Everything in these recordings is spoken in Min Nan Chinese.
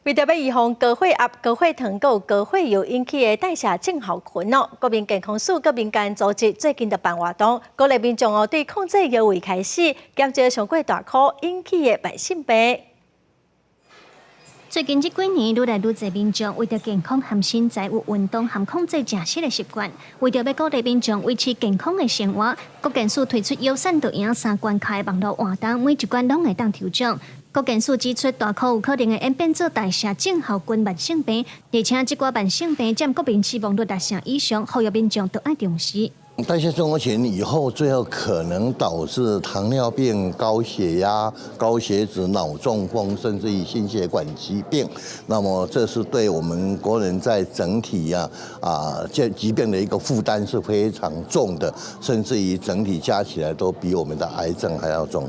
為著欲預防高血壓、高血糖、閣有高血油引起的代謝症候群哦，國民健康署佮民間組織最近就辦活動，鼓勵民眾哦對控制腰圍開始，減少傷過大箍引起的慢性病。最近這幾年，愈來愈濟民眾為著健康和身材有運動和控制食食的習慣。為著欲鼓勵民眾維持健康的生活，國健署推出腰瘦就贏三關卡的網路活動，每一關攏會當抽獎。國健署指出，大箍有可能會演變做代謝症候群慢性病，而且這寡慢性病佔國民死亡率六成以上，呼籲民眾都愛重視。代謝症候群以後最後可能導致糖尿病、高血壓、高血脂、腦中風，甚至於心血管疾病。那麼這是對我們國人在整體這疾病的一個負擔是非常重的，甚至於整體加起來都比我們的癌症還要重。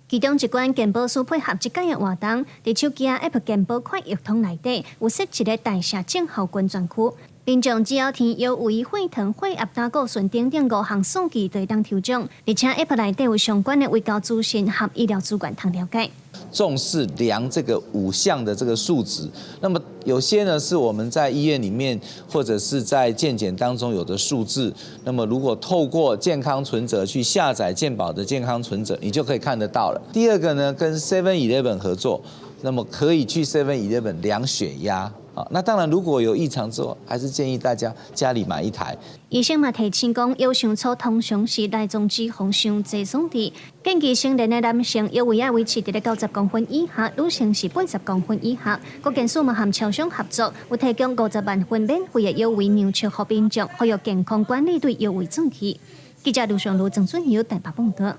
其中一關健保署配合這屆的活動，佇手機 App 健保快易通內底有設一个代謝症候群專區。民眾只要填腰圍、血糖、血壓、膽固醇等等五項數據，就會當抽獎。而且 App 內底有相關的衛教資訊和醫療資源通了解。重視量這個五項的這個數值，那麼有些呢是我們在醫院裡面或者是在健檢當中有的數字，那麼如果透過健康存摺去下載健保的健康存摺，你就可以看得到了。第二個呢，跟 Seven Eleven 合作，那麼可以去 Seven Eleven 量血壓。那當然，如果有異常之後，還是建議大家家裡買一台。醫生嘛提醒講，腰傷粗通常是內臟脂肪傷濟所致。建議成年的男性腰圍愛維持佇咧90公分以下，女性是80公分以下。國健署嘛和超商合作，有提供50萬份免費的腰圍量測予民眾，呼籲健康管理對腰圍注意。記者盧尚如、鄭俊友台北報道。